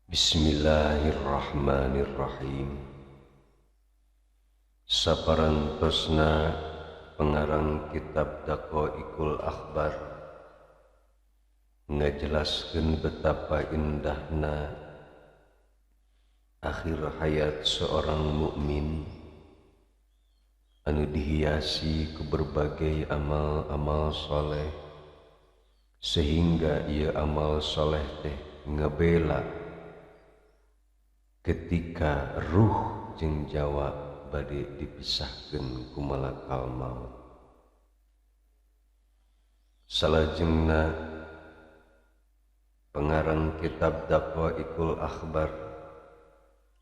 Bismillahirrahmanirrahim. Saparantosna pengarang kitab Daqaiqul Akhbar ngajelaskeun betapa indahna akhir hayat seorang mukmin anu dihiasi ku berbagai amal-amal soleh, sehingga ieu amal soleh teh ngebela ketika ruh jeung jawa bade dipisahkeun ku malakal maut. Salajengna pengarang kitab Daqaiqul Akhbar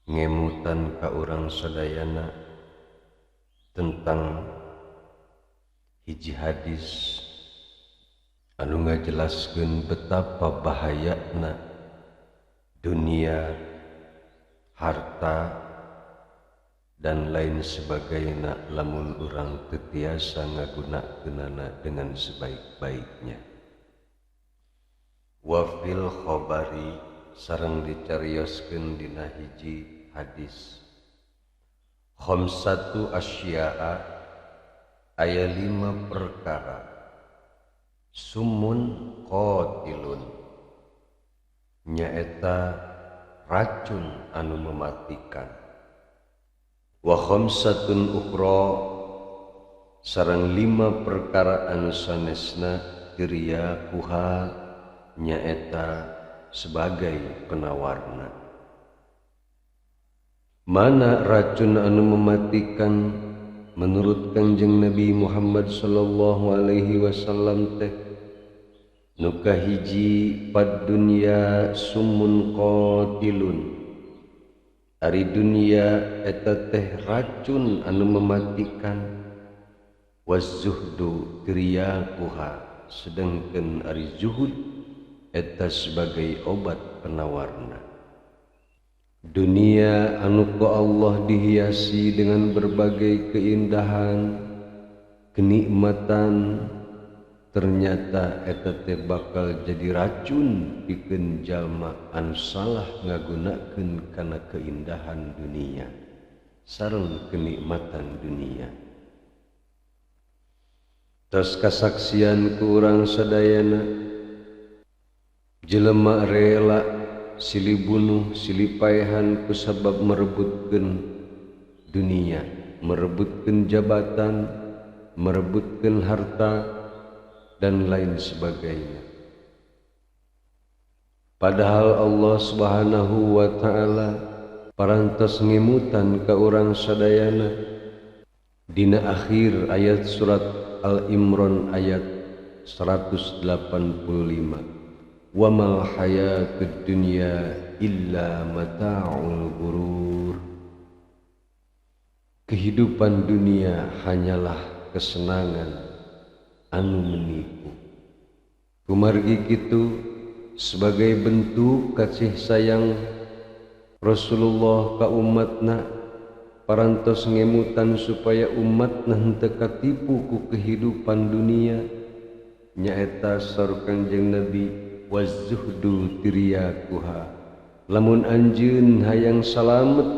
ngemutan ka urang sadayana tentang hiji hadis anu ngajelaskeun betapa bahayana dunia, harta, dan lain sebagainya lamun urang teu tiasa ngagunakeunana dengan sebaik-baiknya. Wa fil khabari, sareng dicarioskeun dina hiji hadis, khamsatu asya'a, aya 5 perkara, sumun qatilun, nyaeta racun anu mematikan, wa khamsatun ukhra, sareng 5 perkara anu sanesna tiryakuha, nyaeta sebagai penawarna. Mana racun anu mematikan menurut Kangjeng Nabi Muhammad sallallahu alaihi wasallam teh? Nu kahiji, pad dunya sumun qatilun, ari dunia eta teh racun anu mematikan, wazzuhdu tiryakuha, sedangkan ari zuhud eta sebagai obat penawarna. Dunia anu ku Allah dihiasi dengan berbagai keindahan, kenikmatan, ternyata eta teh bakal jadi racun pikeun jalma anu salah ngagunakeun kana keindahan dunia sareng kenikmatan dunia. Tos kasaksian ku urang sadayana, jelema rela silih bunuh, silih paehan kusabab merebutkeun dunia, merebutkeun jabatan, merebutkeun harta, dan lain sebagainya. Padahal Allah Subhanahu wa ta'ala parantos ngemutan ka urang sadayana dina akhir ayat surat Al-Imran ayat 185, wa mal hayatud dunya illa mata'ul ghurur. Kehidupan dunia hanyalah kesenangan anu menipu. Kumargi kitu, sebagai bentuk kasih sayang Rasulullah ka umatna, parantos ngemutan supaya umatna henteu katipu ku kehidupan dunia, nyaeta saur Kangjeng Nabi, wazzuhdu tiryakuha, lamun anjeun hayang salamet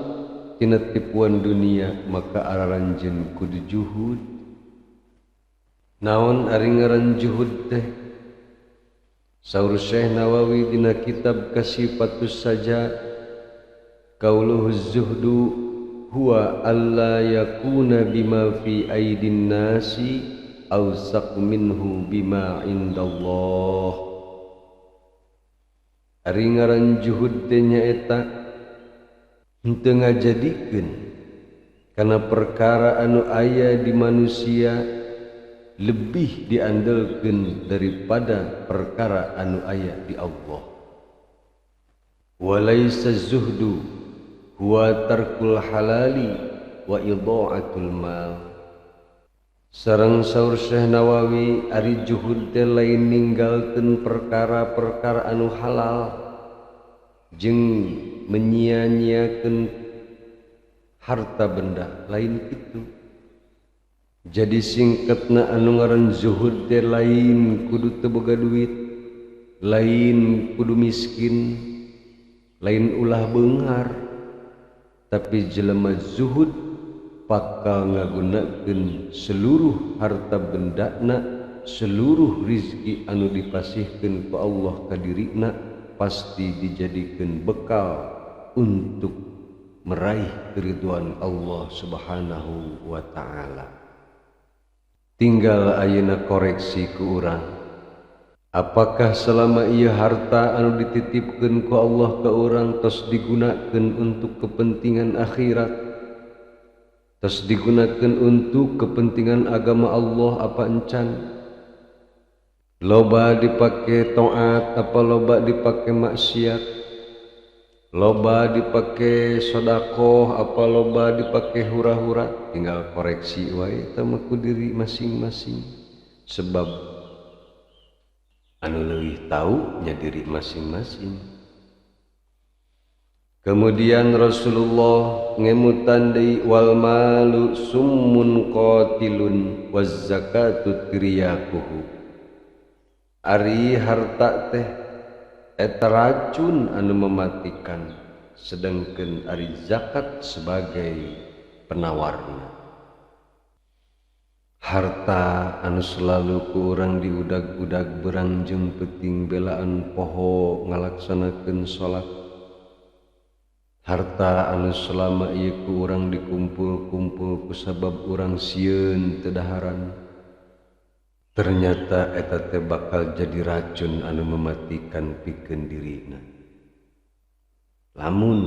tina tipuan dunia, maka araranjeun kudu juhud. Naon ari ngaran juhud teh? Saur Syekh Nawawi dina kitab Kasifatus Saja, qauluhu zuhdu huwa alla yakuna bima fi aidin nasi awsaq minhu bima indallah. Ari ngaran juhud teh nyaeta henteu ngajadikeun kana perkara anu aya di manusia lebih diandalkeun daripada perkara anu aya di Allah. Walaysa zuhdu huwa tarkul halali wa idha'atul mal. Sareng saur Syekh Nawawi, ari juhud teh lain ninggalkeun perkara-perkara anu halal jeung menyia-nyiakeun harta benda, lain kitu. Jadi singkatna anu ngaran zuhud teh lain kudu teu boga duit, lain kudu miskin, Lain ulah beunghar, tapi jelema zuhud bakal ngagunakeun seluruh harta bendana, seluruh rizki anu dipasihkeun ku Allah ka dirina pasti dijadikeun bekal untuk meraih keriduan Allah Subhanahu wa ta'ala. Tinggal ayeuna koreksi ku urang. Apakah selama ieu harta anu dititipkeun ku Allah ka urang tos digunakeun untuk kepentingan akhirat, tos digunakeun untuk kepentingan agama Allah apa encan? Loba dipake taat apa loba dipake maksiat? Loba dipake sodakoh apa loba dipake hura-hura? Tinggal koreksi wae eta mah ku diri masing-masing, sebab anu leuwih tahu nya diri masing-masing. Kemudian Rasulullah ngemutan deui wal malu summun qatilun waz zakatu tiryaquhu. Ari harta teh eta racun anu mematikan, sedangkan ari zakat sebagai penawarna. Harta anu selalu ku urang diudag-udag berang jeung peuting belaan poho ngalaksanakeun salat. Harta anu selama ieu ku urang dikumpul-kumpul kusabab urang sieun teu daharan. Ternyata eta teh bakal jadi racun anu mematikan pikeun dirina. Lamun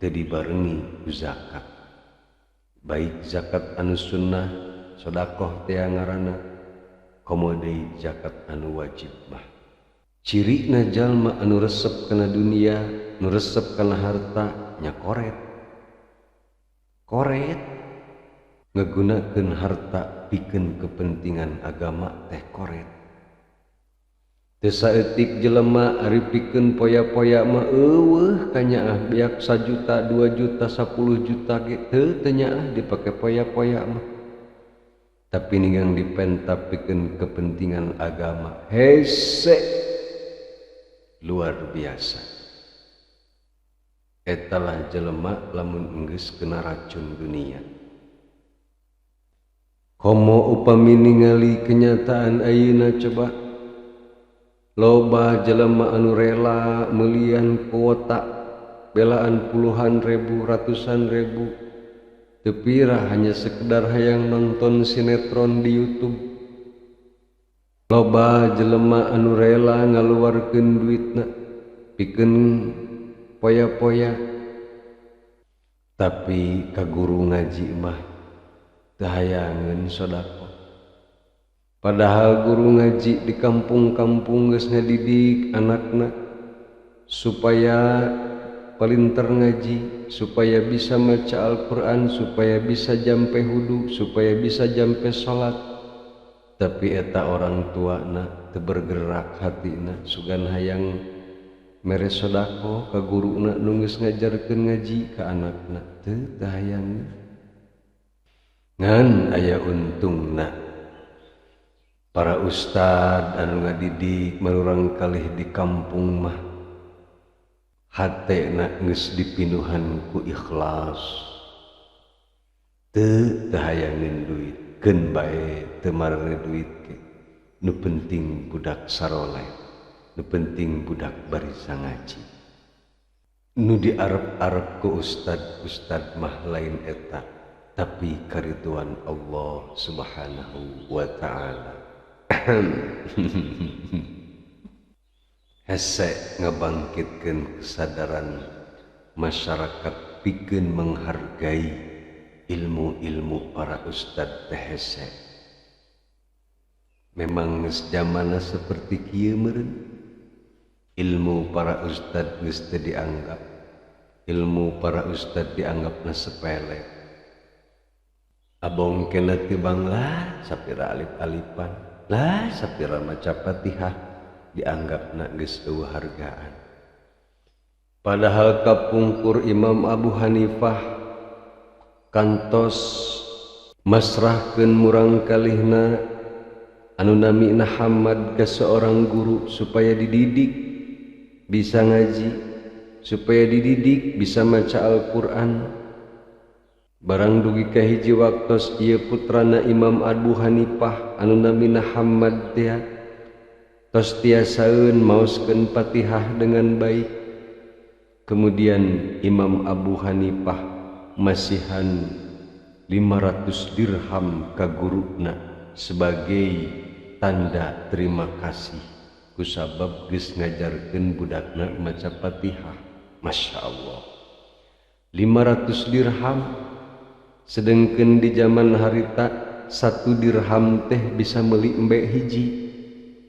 teu dibarengi ku zakat, baik zakat anu sunnah sodakoh teh ngaranna, komo deui zakat anu wajib mah. Cirina jalma anu resep kana dunia, nu resep kana harta nya koret. Koret ngegunakeun harta pikeun kepentingan agama teh koret. Teu saeutik jelema ari pikeun poya-poya mah eueuh kanyaah beak 1 juta, 2 juta, 10 juta ge teu teu nyaah dipake poya-poya mah. Tapi ninggang dipenta pikeun kepentingan agama hese luar biasa. Etalah jelema lamun enggeus kena racun dunia. Komo upami ningali kenyataan ayeuna coba, loba jelema anu rela meulian kuota belaan puluhan ribu, ratusan ribu, teu pira hanya sekedar hayang nonton sinetron di YouTube. Loba jelema anu rela ngaluarkeun duitna pikeun poya-poya, tapi ka guru ngaji mah teu hayangeun sodakoh. Padahal guru ngaji di kampung-kampung geus ngadidik anakna supaya palinter ngaji, supaya bisa maca Al-Qur'an, supaya bisa jampe wudu, supaya bisa jampe salat. Tapi eta orang tuana teu bergerak hatina, sugan hayang mere sodakoh ka guruna nu geus ngajarkeun ngaji ka anakna, teu hayangeun. Ngan aya untungna para ustad anu ngadidik marurang kalih di kampung mah hatena geus dipinuhan ku ikhlas, teu hayangeun duit, keun bae teu marere duit ge, nu penting budak saroleh, nu penting budak barisa ngaji. Nu diarep-arep ku ustad-ustad mah lain eta, tapi kariduan Allah Subhanahu wa ta'ala. Hese ngabangkitkeun kesadaran masyarakat pikeun menghargai ilmu-ilmu para ustad teh hese. Memang geus zamanna seperti kieu meureun. Ilmu para ustad geus teu dianggap, ilmu para ustad dianggapna sepele. Abong kena tibang lah sapira alif-alifan lah sapira maca Fatihah dianggapna geus eueuh hargaan. Padahal kapungkur Imam Abu Hanifah kantos masrahkeun murang kalihna anu namina Hamad ke seorang guru supaya dididik bisa ngaji, supaya dididik bisa maca Al-Qur'an. Barang dugi ka hiji waktos ieu putrana Imam Abu Hanifah anu namina Hammad teh tos tiasaeun maoskeun Fatihah dengan baik. Kemudian Imam Abu Hanifah masihan 500 dirham ka guruna sebagai tanda terima kasih kusabab geus ngajarkeun budakna maca Fatihah. Masya Allah, 500 dirham, sedangkan di zaman harita 1 dirham teh bisa meuli embe hiji,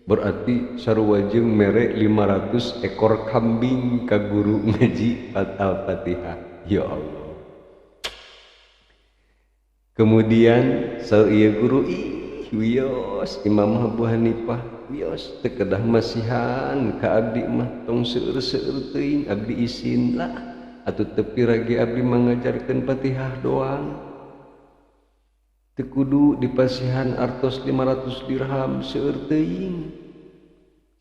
berarti sarua jeung mere 500 ekor kambing ka guru ngaji Al-Fatihah. Ya Allah. Kemudian saur ieu guru, ih wios Imam Abu Hanifah wios teu kedah masihan ka abdi mah, tong seueur-seueur teuing abdi isin lah, atuh teu pirage abdi mangajarkeun Fatihah doang, teu kudu dipasihan artos 500 dirham seueur teuing.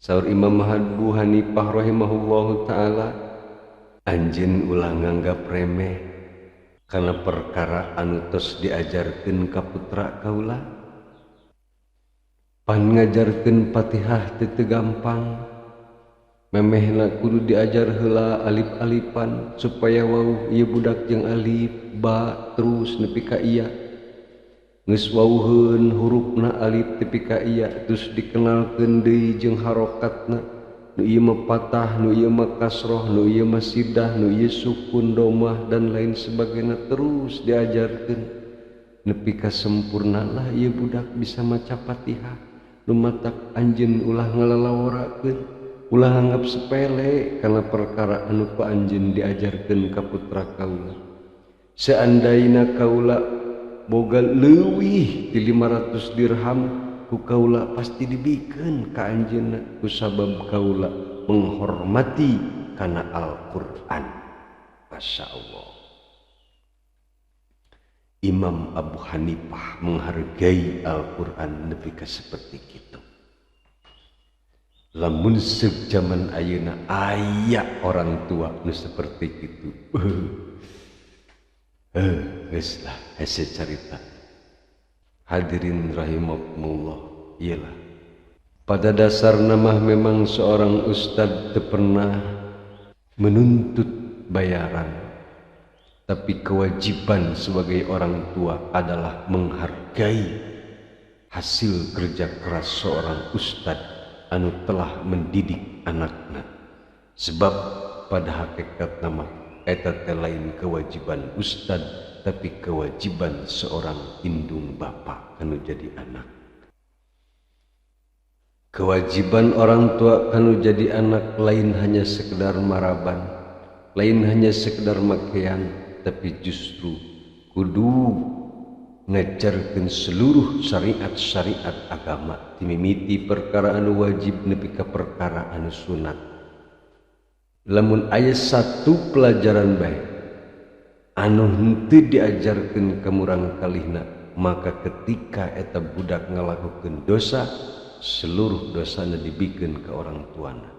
Saur Imam Abu Hanifah rahimahullahu taala, anjeun ulah nganggap remeh kana perkara anu tos diajarkeun ka putra kaula. Pan ngajarkeun Fatihah teu teu gampang, memehna kudu diajar heula alif-alifan supaya wauh ieu budak jeung alif ba terus nepi ka iya. Geus wauheun hurufna alif tepi ka iya, terus dikenalkeun deui jeung harokatna, nu ieu mah patah, nu ieu mah kasroh, nu ieu mah sidah, nu ieu sukun, domah dan lain sebagainya, terus diajarkeun nepi ka sempurna lah ieu budak bisa maca Fatihah. Nu matak anjeun ulah ngalalaworakeun, ulah anggap sepele kana perkara anu ku anjeun diajarkeun ka putra kaula. Seandaina kaula boga leuwih ti 500 dirham ku kaula pasti dibikeun ka anjeunna kusabab kaula menghormati kana Al-Qur'an. Masya Allah, Imam Abu Hanifah menghargai Al-Qur'an nepi ka seperti kitu. Lamun seuk zaman ayeuna aya orang tua nu seperti kitu. Geus lah hese carita. Hadirin rahimakumullah, iyalah. Pada dasarna mah memang seorang ustad teu pernah menuntut bayaran, tapi kewajiban sebagai orang tua adalah menghargai hasil kerja keras seorang ustad anu telah mendidik anakna. Sebab pada hakikatna mah eta teh lain kewajiban ustad, tapi kewajiban seorang indung bapa kanu jadi anak. Kewajiban orang tua kanu jadi anak lain hanya sekedar maraban, lain hanya sekedar makian, tapi justru kudu ngajarkeun seluruh syariat-syariat agama, timimiti perkara anu wajib nepi ka perkara anu sunat. Lamun aya satu pelajaran bae anu henteu diajarkeun ka murang kalihna, maka ketika eta budak ngalakukeun dosa, seluruh dosana dibikeun ka orang tuana.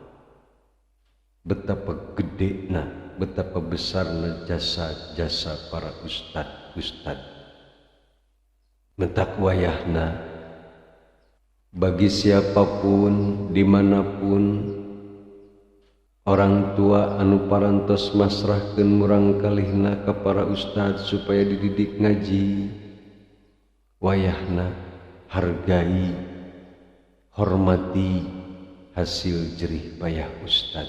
Betapa gedena, betapa besarna jasa-jasa para ustad-ustad. Mentak wayahna bagi siapapun dimanapun orang tua anu parantos masrahkeun murang kalihna ka para ustad supaya dididik ngaji, wayahna hargai, hormati hasil jerih payah ustad.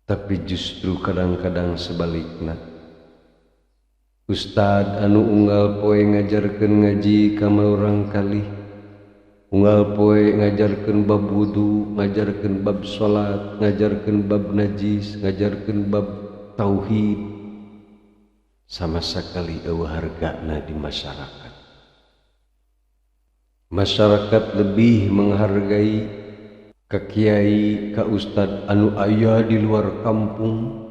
Tapi justru kadang-kadang sebalikna, ustad anu unggal poe ngajarkeun ngaji ka murang kalih, unggal poe ngajarkeun bab wudu, ngajarkeun bab salat, ngajarkeun bab najis, ngajarkeun bab tauhid, sama sekali eueuh hargana di masyarakat. Masyarakat lebih menghargai ka kiai, ka ustad anu aya di luar kampung.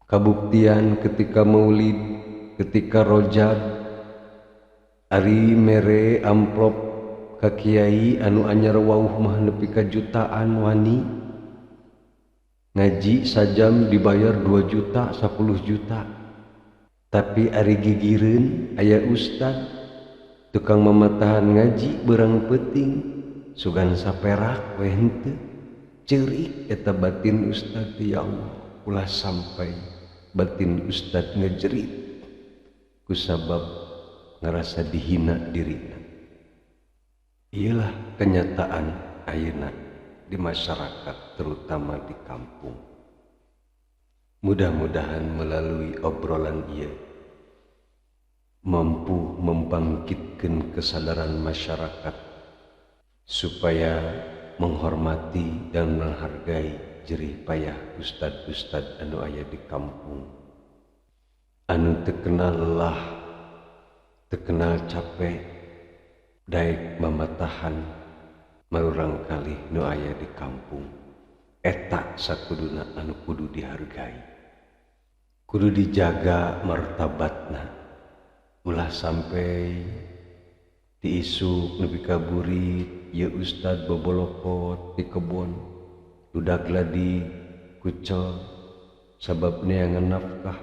Kabuktian ketika maulid, ketika rojab, ari mere amplop ka kiai anu anyar wauh mah nepi ka jutaan wani. Ngaji sajam dibayar 2 juta, 10 juta. Tapi ari gigireun aya ustad tukang mamatahan ngaji beurang peuting sugan saperak we henteu. Ceurik eta batin ustad, ya Allah, ulah sampai batin ustad ngejerit kusabab ngerasa dihina dirina. Iyalah kenyataan ayeuna di masyarakat, terutama di kampung. Mudah-mudahan melalui obrolan ieu mampu membangkitkan kesadaran masyarakat supaya menghormati dan menghargai jerih payah ustad-ustad anu aya di kampung, anu teu kenal lelah, teu kenal capek, daek mamatahan marurang kalih nu aya di kampung. Eta sakuduna anu kudu dihargai, kudu dijaga martabatna. Ulah sampai diisuk nepi ka burit ieu ustad bobolokot di kebon, ludag ladi kucel sabab neangan nafkah,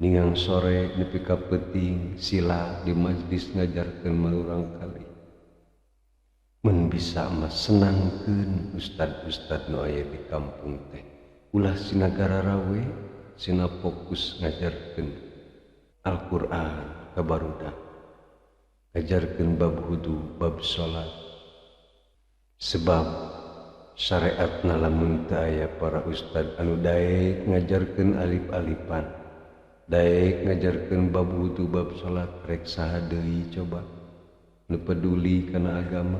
ningang sore nepi ka peuting sila di majlis ngajarkeun marurang kalih. Mun bisa mah senangkeun ustad-ustad nu aya di kampung teh, ulah sina gararawe, sina fokus ngajarkeun Al-Qur'an ka barudak, ngajarkeun bab wudu, bab salat. Sebab syariatna lamun teu aya para ustad anu daek ngajarkeun alif-alifan, daek ngajarkeun bab wudu, bab salat, rek saha deui coba nu peduli kana agama,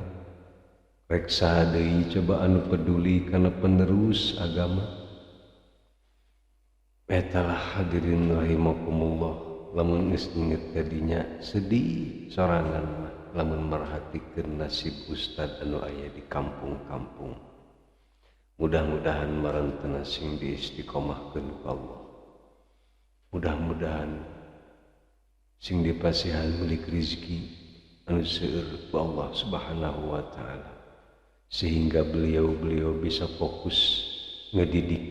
rek saha deui coba anu peduli kana penerus agama. Etalah hadirin rahimakumullah, lamun geus inget kadinya sedih sorangan mah lamun merhatikeun nasib ustad anu aya di kampung-kampung. Mudah-mudahan marantena sing diistiqomahkeun ku Allah. Mudah-mudahan sing dipasihan milik rizki anu seueur ku Allah Subhanahu wa taala, sehingga beliau-beliau bisa fokus ngedidik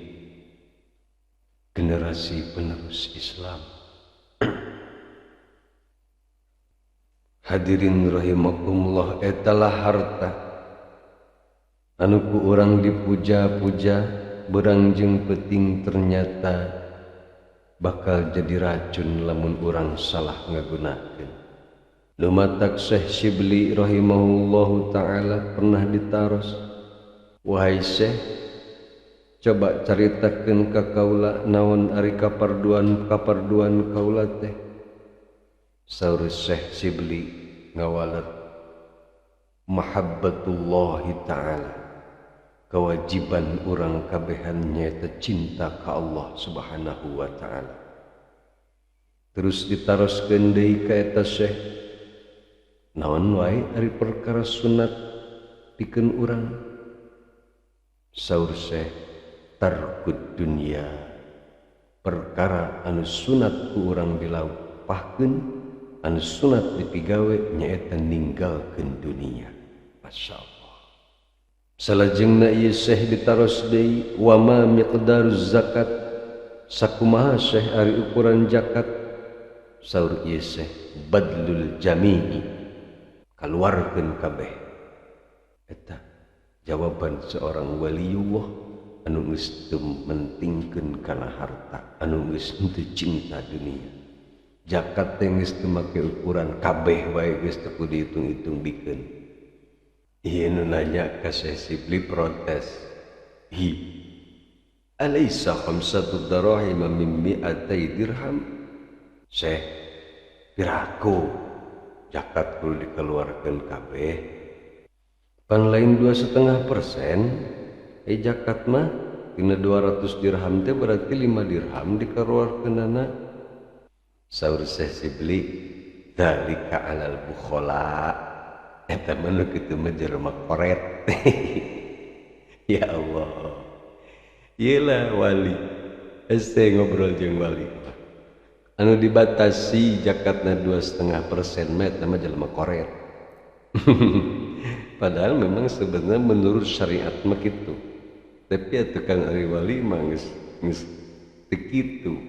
generasi penerus Islam. Hadirin rahimakumullah, etalah harta anu ku urang dipuja-puja berang jeung peuting ternyata bakal jadi racun lamun urang salah ngagunakeun. Lumatak Syekh Syibli rahimahullahu taala pernah ditaros, wahai Syekh, coba caritakeun ka kaula naon ari kaparduan kaula teh. Saur Syekh Syibli ngawaler, mahabbatullahi ta'ala, kewajiban urang kabehan nyaeta cinta ka Allah Subhanahu wa ta'ala. Terus ditaroskeun deui ka eta Syekh, naon wae ari perkara sunat pikeun urang? Saur Syekh, tarkud dunya, perkara anu sunat ku urang dilampahkeun, anu sunat dipigawe nyaeta ninggalkeun dunia. Masya Allah. Salajengna ieu Syekh ditaros deui, wa ma miqdaruz zakat, sakumaha Syekh ari ukuran zakat? Saur ieu Syekh, badlul jami'i, kaluarkeun kabeh. Eta jawaban seorang waliullah anu geus teu mentingkeun kana harta, anu geus henteu cinta dunia. Zakat teh geus teu make ukuran, kabeh wae geus teu kudu dihitung-hitung bikeun. Ieu nu nanya ka Syekh Syibli protes, hi alaisa khamsatu darahim min mi'atai dirham? Syekh, piraku zakat kudu dikeluarkeun kabeh, pan lain 2,5%, zakat mah tina 200 dirham teh berarti 5 dirham dikeluarkeunana. Saur Syekh Syibli, dzalika alal bukhala, eta mah nu kitu mah jelema koret. Ya Allah, ieu wali hese ngobrol jeung wali anu dibatasi zakatna 2,5% mah eta mah jelema koret. Padahal memang sebenarnya menurut syariat mah kitu, Tapi atuh Kang Ari Wali mah geus geus teu kitu.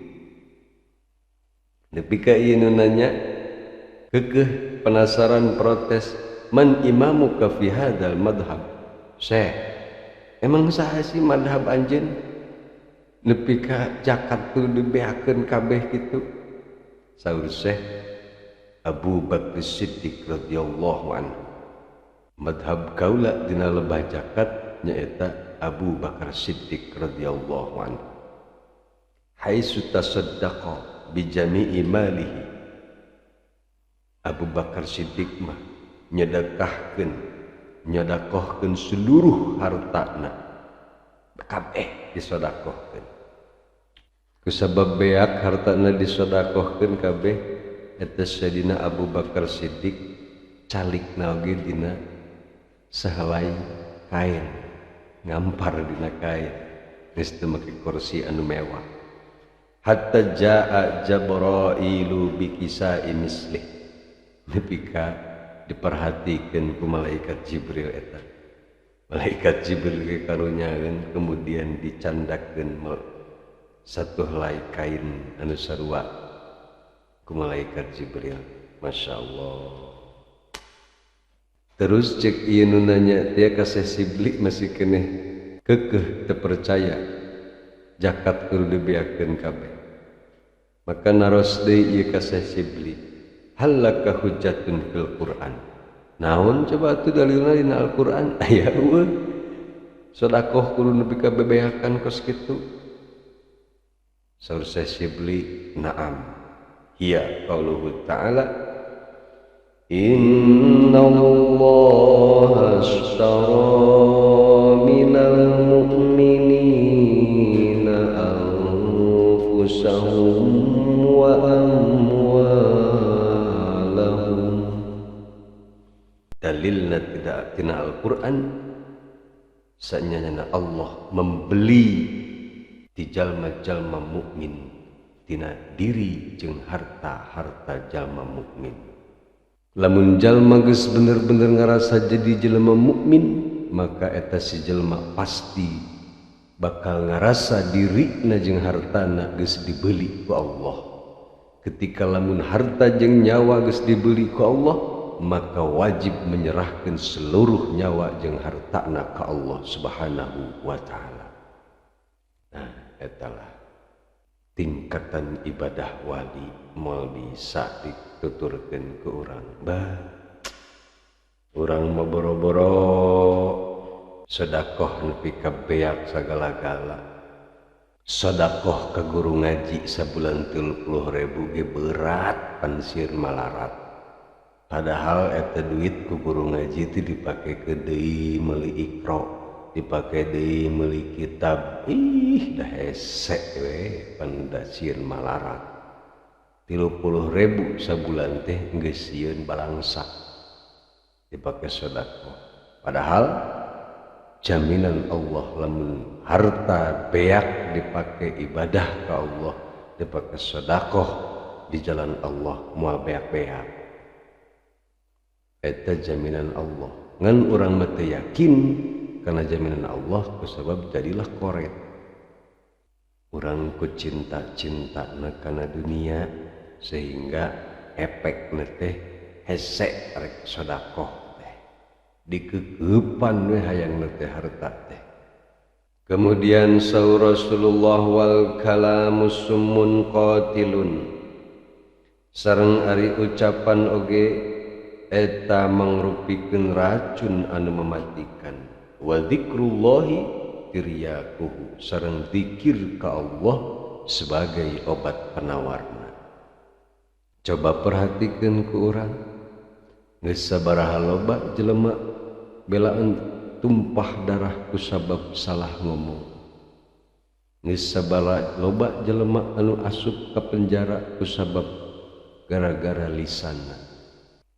Nepi ka ieu nu nanya keukeuh penasaran protes, man imamuka fi hadzal madhab? Syekh, emang saha sih madhab anjeun? Nepi ka zakat kudu dibeakeun kabeh kitu. Saur Syekh, Abu Bakar Siddiq radhiyallahu anhu. Madhab kaula dina lebah zakat nyaeta Abu Bakar Siddiq radhiyallahu anhu. Haitsu tasaddaqa bi jami'i malihi. Abu Bakar Siddiq mah nyedekahkeun, nyedakohkeun seluruh hartana. Kabeh disodakohkeun. Kusabab beak hartana disodakohkeun kabeh, eta Sayyidina Abu Bakar Siddiq calikna oge dina sahelai kain, ngampar dina kain, geus teu make kursi anu mewah. Hatta jaa Jabrailu bikisa'i mislih. Nepi ka diperhatikeun ku malaikat Jibril eta. Malaikat Jibril ge karunyaeun kemudian dicandakeun satu helai kain anu sarua ku malaikat Jibril. Masya Allah. Terus cek ieu nu nanya dia ka Syekh Sibli masih keneh keukeuh teu percaya zakat kudu dibeakeun kabeh. Maka naros deui ieu ka Syekh Sibli, hal laka hujjatun fil Quran? Naon coba atuh dalilna dina Al-Quran? Aya eueuh. Sedekah kudu nepi ka bebeakan kos kitu. Saur Syekh Sibli, na'am. Hiya qauluhu ta'ala, innallaha ashtara minal mu'minina anfusahum wa amwalahum. Dalilna tidak tina Al-Quran, sanyana Allah membeli ti jalma-jalma mukmin tina diri jeung harta-harta jalma mukmin. Lamun jalma geus bener-bener ngarasa jadi jelema mukmin, maka eta si jelema pasti bakal ngarasa dirina jeung hartana geus dibeli ku Allah. Ketika lamun harta jeung nyawa geus dibeli ku Allah, maka wajib menyerahkan seluruh nyawa jeung hartana ka Allah Subhanahu wa taala. Nah, etalah tingkatan ibadah wali moal bisa dituturkeun ke urang. Bah, urang mah boro-boro sedekah nepi ka beak sagala-gala. Sedekah ka guru ngaji sabulan 30.000 ge berat pan sieun malarat. Padahal eta duit ku guru ngaji teh dipake ke deui meuli Iqra, dipake deui meuli kitab. Ih, dah hese we pan da sieun malarat. 30.000 sabulan teh geus sieun balangsa dipake sedekah. Padahal jaminan Allah lamun harta beak dipake ibadah ka Allah, dipake sedekah di jalan Allah moal beak-beak. Eta jaminan Allah. Ngan urang mah teu yakin karena jaminan Allah kusabab jadilah koret. Urang ku cinta-cinta kana dunia sehingga efekna teh hese rek sedekah teh. Dikekeupan we hayangna teh harta teh. Kemudian saur Rasulullah wal kalamu summun qatilun. Sareng ari ucapan oge eta mangrupikeun racun anu mematikan. Wa dzikrullahi tiryaquhu, sareng zikir ka Allah sebagai obat penawarna. Coba perhatikeun ku urang, geus sabaraha loba jelema belaan tumpah darah kusabab salah ngomong. Geus sabaraha loba jelema anu asup ka penjara kusabab gara-gara lisanna.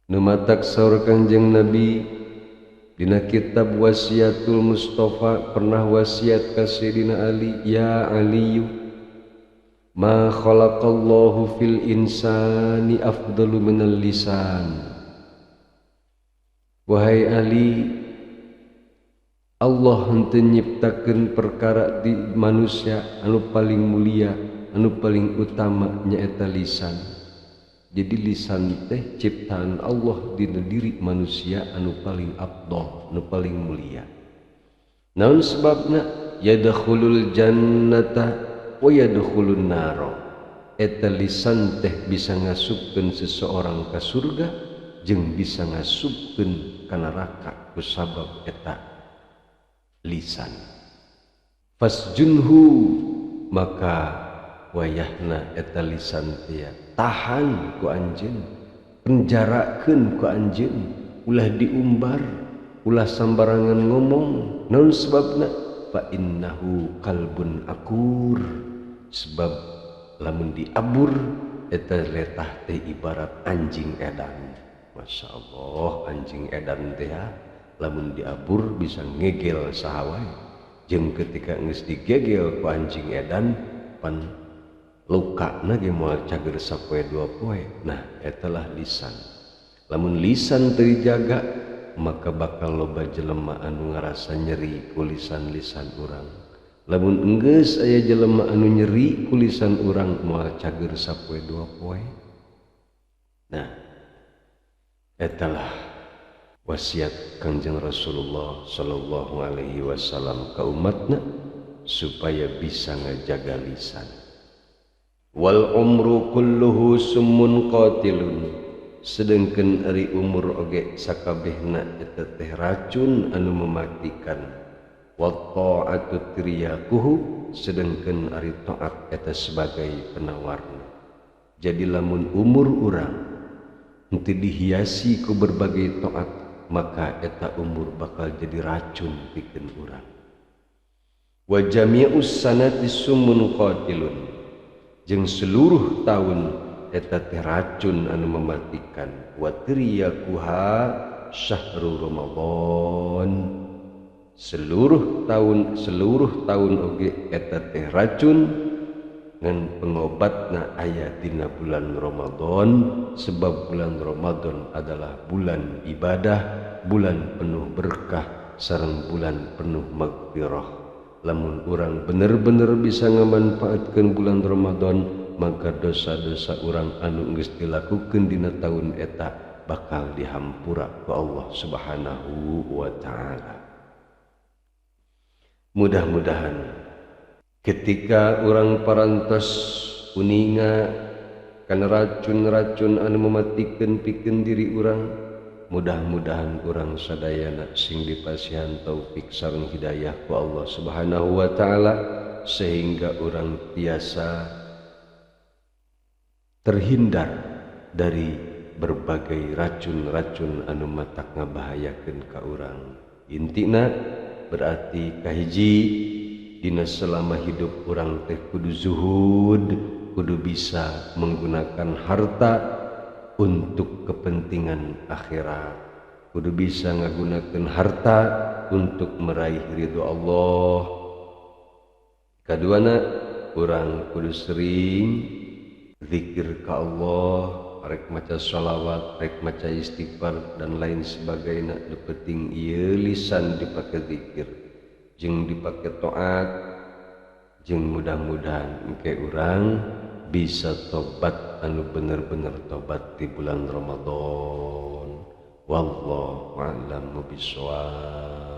Nu matak saur Kangjeng Nabi dina kitab Wasiatul Mustafa pernah wasiat ka Sayyidina Ali, ya Aliyu ma khalaqallahu fil insani afdalu minal lisan. Wahai Ali, Allah henteu nyiptakeun perkara di manusia anu paling mulia, anu paling utama nyaeta lisan. Jadi lisan teh ciptaan Allah dina diri manusia anu paling afdol, anu paling mulia. Naon sebabna? Yadkhulul jannata wa yadkhulun naro. Eta lisan teh bisa ngasupkeun seseorang ka surga jeung bisa ngasupkeun ka neraka kusabab eta lisan. Fasjunhu, maka wayahna eta lisan teh tahan ku anjeun, penjarakeun ku anjeun, ulah diumbar, ulah sambarangan ngomong. Naon sebabna? Fa innahu kalbun akur. Sebab lamun diabur eta letah teh ibarat anjing edan. Masya Allah, anjing edan teh lamun diabur bisa ngegel saha wae. Jeung ketika geus digegel ku anjing edan pan lukana ge moal cager sapoe dua poe. Nah, etalah lisan. Lamun lisan teu dijaga maka bakal loba jelema anu ngarasa nyeri ku lisan-lisan urang. Lamun enggeus aya jelema anu nyeri ku lisan urang moal cager sapoe dua poe. Nah, etalah wasiat Kangjeng Rasulullah sallallahu alaihi wasallam ka umatna supaya bisa ngajaga lisan. Wal umru kulluhu summun qatilun. Sedengkeun ari umur oge sakabehna eta teh racun anu mematikan. Wa ta'atu triyaquhu, sedengkeun ari taat eta sebagai penawarna. Jadi lamun umur urang henteu dihiasi ku berbagai taat, maka eta umur bakal jadi racun pikeun urang. Wa jami'us sanati summun qatilun. Jeung seluruh tahun eta teh racun anu mematikan. Wa triyaquha syahrul Ramadan. Seluruh tahun oge eta teh racun ngan pengobatna aya dina bulan Ramadan, sebab bulan Ramadan adalah bulan ibadah, bulan penuh berkah sareng bulan penuh magfirah. Lamun urang bener-bener bisa ngamanfaatkeun bulan Ramadan, maka dosa-dosa urang anu geus dilakukeun dina taun eta bakal dihampura ku Allah Subhanahu wa taala. Mudah-mudahan ketika urang parantos uninga kana racun-racun anu mematikeun pikeun diri urang, mudah-mudahan urang sadayana sing dipasihan taufik sareng hidayah ku Allah Subhanahu wa taala sehingga urang tiasa terhindar dari berbagai racun-racun anu matak ngabahayakeun ka urang. Intina berarti kahiji dina selama hidup urang teh kudu zuhud, kudu bisa menggunakan harta untuk kepentingan akhirat, kudu bisa ngagunakeun harta untuk meraih ridho Allah. Kaduana urang kudu sering zikir ka Allah, rek maca sholawat, rek maca istighfar dan lain sebagainya. Nu penting ieu lisan dipake zikir jeung dipake taat, jeung mudah-mudahan engke urang bisa tobat anu bener-bener tobat di bulan Ramadan. Wallahu a'lam bishawab.